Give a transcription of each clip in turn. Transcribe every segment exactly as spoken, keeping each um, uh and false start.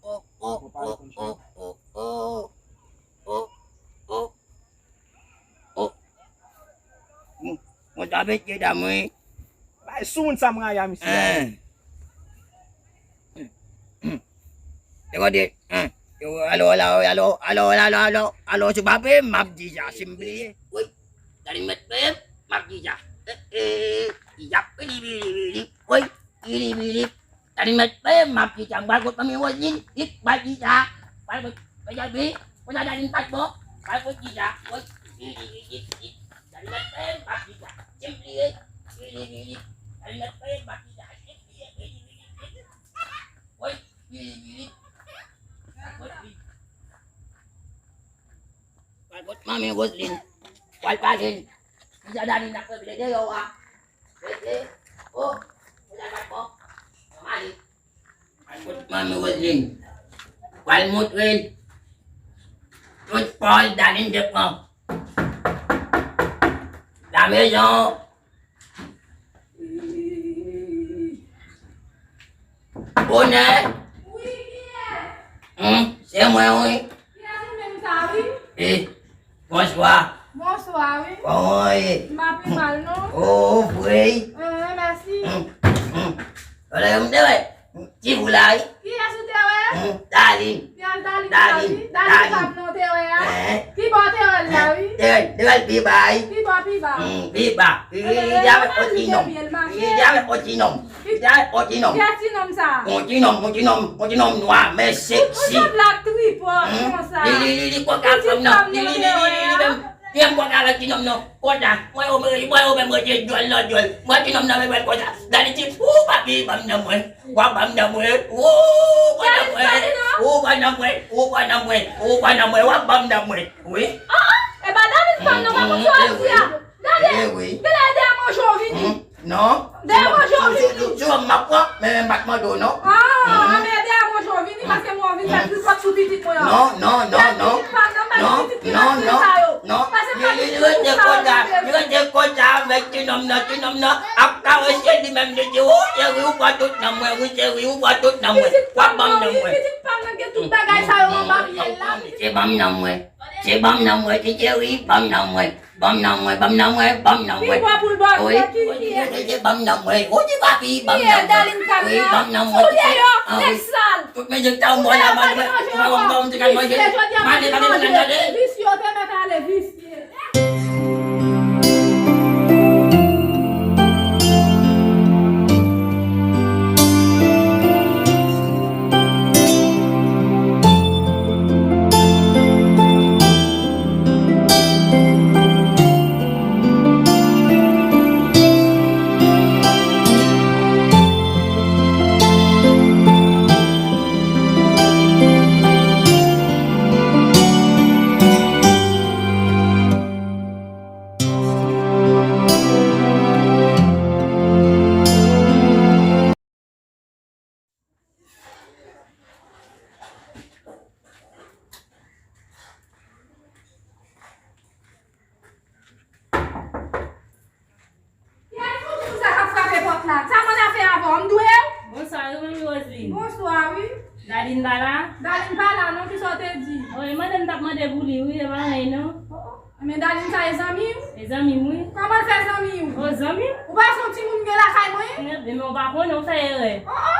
Oh, oh, oh, oh, oh, oh. Oh, oh, oh. Mwen, mwen ta mete dam wi. Bay sou moun sa m rayi a misye. Hein. Yo, kote, hein. Yo, alo, alo, alo, alo, alo, alo, alo, si w pa peye m, m ap di sa, si m bliye. Wi. Gade m mèt peye m, m ap di sa. Eh, eh, y ap bili, bili, bili. Wi, bili, bili. Gade m mèt peye m, m ap di sa. M pral kot manmi Roseline, li pral di sa. Pral kot, pral di, konsa Darline pa t bon. Pral kot di sa. Wi, bili, bili, bili. Gade m mèt peye m, m ap di sa. Si m bliye, bili, bili. Gade m mèt peye m, m ap di sa. Si m bliye, bili, bili, bili. Wi, bili, bili. Pral kot li. Pral kot manmi Roseline. Pral pale l. Kisa Darline ap regle deyò a? Rete. Oh, ou ta bat bon. Mwen ale. Pral kot manmi Roseline. Pral montre l tout pòz Darline te pran. La maison. Bonè. Wi, kiyès? Hum, se mwen, wi. Kiyès ou menm sa, wi? Eh, bonswa. Bonswa, wi. Kòman w ye? M pa pi mal, non. Oh, vre? Eh, mèsi. Hum, hum. Wala, yo m te wè. Ti boula, wi. Kiyès ou te wè? Hum, Darline. Kiyès Darline, Darline, Darline, Darline. Darline sa m non te wè a? Eh. Ki bò te wè l la, wi? Te wè l, te wè l pi ba, wi. Ki bò pi ba? Hum, pi ba. Li, li, li, li avèk yon ti nonm. Li, li avèk yon ti nonm. Li avèk yon ti nonm. Kiyès ti nonm sa? Yon ti nonm, yon ti nonm, yon ti nonm nwa, men seksi. Ou sanble ak tripòt konsa. Li, li, li, li konn ka fanm nan. Li, li, li, li, li menm. Li menm konn ka avèk ti nonm nan. Konsa. Mwen yo, mwen yo menm rete djòl nan djòl. Mwen ti nonm nan menm konsa. Gade ti, ou papi, ban m nan mwen. W ap ban m nan mwen. Ou ban nan mwen. Ou ban nan mwen. Ou ban nan mwen. Ou ban nan mwen. W ap ban m nan mwen. Wi. Ah, ah, e pa Darline fanm nan, pa konn sa w ap di a. Gade, genlè e dèyè manje w vini. Non. Dèyè manje w vini. Sou, sou, sou, m ap pran, men, men m pa t mande w, non. Ah, men e dèyè manje w vini, paske mwen vin fè tripòt sou pitit mwen an. Non, non, non, non. Non, non, non, non. Li, li, li rete konsa, li rete konsa avèk ti nonm nan, ti nonm nan ap karese li menm, li di, "O, cheri, ou pran tout nan mwen, wi, cheri, ou pran tout nan mwen." W ap ban m nan mwen. Pitit pa m nan gen tout bagay sa yo anba pyè l la. Se ban m nan mwen. Se ban m nan mwen, ti cheri, ban m nan mwen. Ban m nan mwen, ban m nan mwen, ban m nan mwen. Pi bò pou l bò, wi, ki, ki, ki, ban m nan mwen. Ou di papi, ban m nan mwen. Wi, ban m nan mwen. Ou deyò, nèg sal. Tout medam ta mwen la, mwen, mwen, mwen, mwen, mwen, mwen, mwen, mwen, mwen, mwen, visye, te mèt ale, visye. Kiyès fout moun sa k ap frape pòt la? Sa mwen afè avè w, m dwe w? Bonswa wi, manmi Roseline. Bonswa wi. Darline pa la? Darline pa la non, kisa w te di? O, e mande m t ap mande pou li wi, e pa anyen non. O, o. Men Darline sa e zanmi w? E zanmi m wi. Kòman l fè zanmi w? O, zanmi m. Ou pa se yon timoun m gen lakay mwen? Ebyen, men w pa konnen, w fè erè. O, o.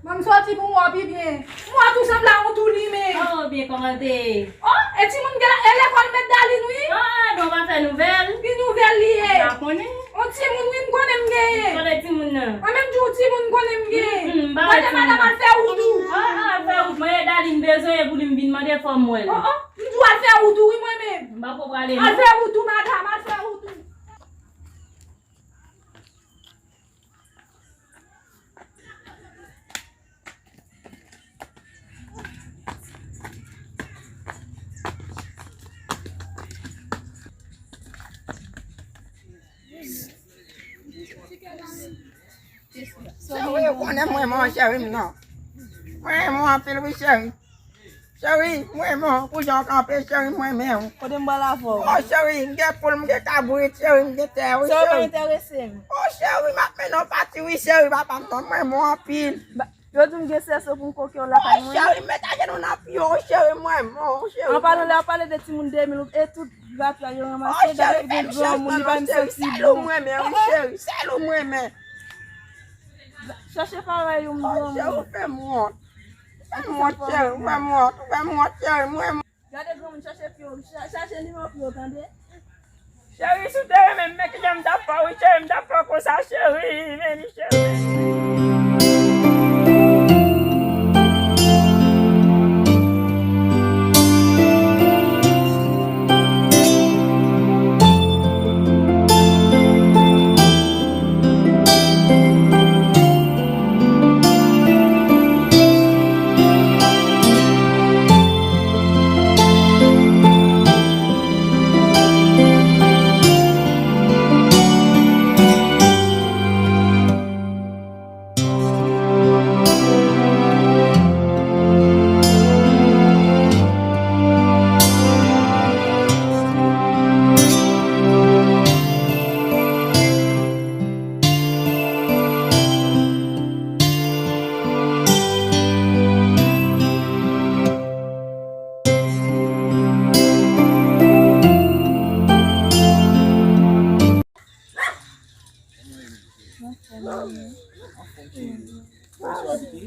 Ban m soti pou m wè w pi byen. M wè w tou sanble a yon tou limen. O, byen kòman l te ye? O, e timoun gen la, e lekòl mèt Darline wi. A, a, bon, w pa fè nouvèl? Ki nouvèl li ye? M pa konnen. On timoun wi m konnen m genyen. Kote timoun nan? Mwen menm di w timoun m konnen m genyen. Mm, mm, m pa wè timoun nan. Mande madanm al fè wout ou. A, a, al fè wout mwen, e Darline bezwen e pou li m vin mande fò m wè l. O, o, m di w al fè wout ou wi mwen menm. M pa ko prale non. Al fè wout ou madanm, al fè wout ou. Cheri, ou konnen mwen renmen w cheri m non. Mwen renmen w anpil wi cheri. Cheri, m renmen w, pou jan w kanpe, cheri, m renmen w. Kote m pral avè w? O cheri, m gen poul, m gen kabrit, cheri, m gen tè, wi, cheri. Sa yo pa enterese m. O cheri, m ap mennen w pati, wi, cheri, papa m, non, m renmen w anpil. Yo di m gen sèso pou m koke w lakay mwen. O cheri, m met ajenou nan pye w, cheri, m renmen w, cheri. An palan lè w pale de timoun de mil e tout gratya yo ranmase, gade ki granmoun li pa menm santi bon. Sèl ou m renmen, wi, cheri, sèl ou m renmen. Chache parèy ou m granmoun. O cheri, ou fè m wont. Ou fè m wont, cheri, ou fè m wont, ou fè m wont, cheri, m renmen w. Gade granmoun chache pye w, cha- chache nimewo pye w, tande? Cheri, si w te renmen m, men kijan m t ap fè w, wi, cheri, m t ap fè w konsa, cheri, men li, cheri. Anfòm, cheri. Kòman w abite?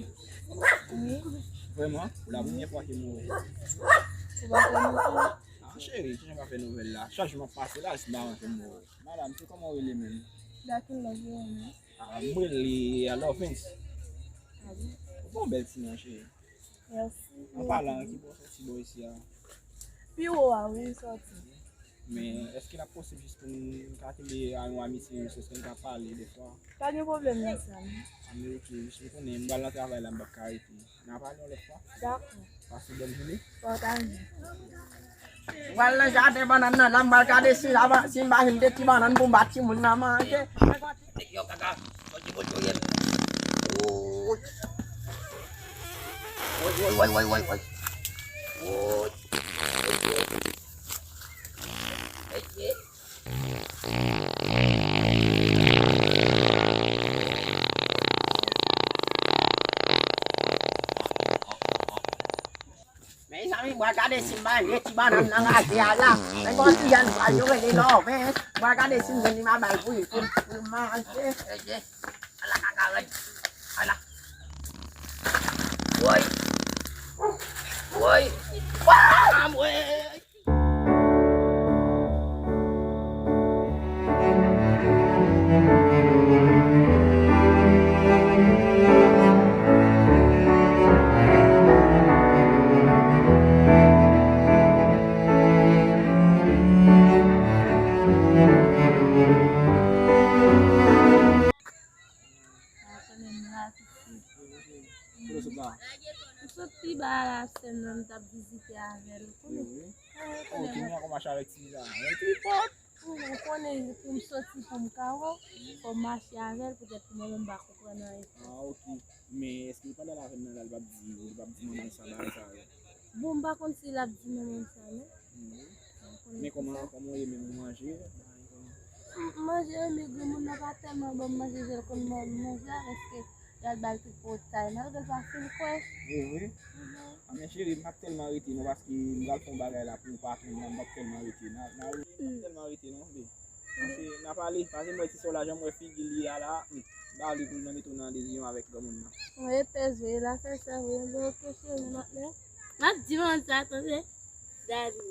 Wi. Vrèman, pou la premyè fwa ke m wè w. Ou pa fè nouvèl? Ah, cheri, kijan pa fè nouvèl la? Chak jou m ap pase la, si m pa rantre m wè w. Madanm, se kòman w rele menm? Jacqueline Love, wi, menm. Ah, m rele Lovens. Ah, wi. Ou gon bèl ti non, cheri. Mèsi. An palan, ki bò w sòti bò isi a? Pi wo a, wi, m sòti. Men, èske l ap posib jis pou n ka kenbe a yon amitye, jis èske n ka pale defwa? Pa gen pwoblèm nan sa, non. Anben, oke, jis m konnen, m pral nan travay la, m p ap ka rete. N a pale yon lòt fwa. Dakò. Pase bòn jounen. Pataje. M pral nan jaden bannann nan, la, m pral gade si la, si m pa jwenn de ti bannann pou m ba timoun nan manje. Nèg yo kaka, yon ti bout yo ye. Woy. Woy, woy, woy, woy, woy, woy. Woy. Mesye. Mesye. Mezanmi, mwen gade si m manje ti bannann nan raje a la. Men gon ti jèn pral yo rele Lòven. Mwen gade si m jwenn li, m a ba l pou li, pou, pou l manje. Ala kaka rèd. Ala. Woy. Woy. Wa, mwen. Kote w sot la? M sot pi ba a la, sè m nan, m t ap vizite avè l. Wi, wi. Ou konnen. Oh, kounya w mache avèk ti sa. Yon tripòt. Ou konnen pou m soti pou m ka wè w, fò m mache avè l, poutèt pou mwen menm m pa konprann anyen. Ah, ok. Men èske pandan l avè m nan la, li p ap di, li p ap di manman l sa, bagay sa yo? Bon, m pa konn si l ap di manman l sa, non. Mhm. Men kòman, kòman w ye menm, ou manje? M manje, men granmoun nan pa tèlman ban m manje jan l konn ban m manje a, paske y al ba l tout pwotay, malgre l pa fin kwè. Evre? Mhm. Anben cheri, m p ap tèlman rete non, paske m pral fè yon bagay la pou patwon nan, m p ap tèlman rete. N a, n a, m p ap tèlman rete non, bebe. Pase, n a pale, pase m wè ti sè w la, jan m wè figi l ye a la, hmm, ba li pou l nan mete w nan deziyòm avèk granmoun nan. Mwen epès vre, l a fè sa vre, anben oke cheri, m ap lè. M ap di manman sa, tande. Daddy.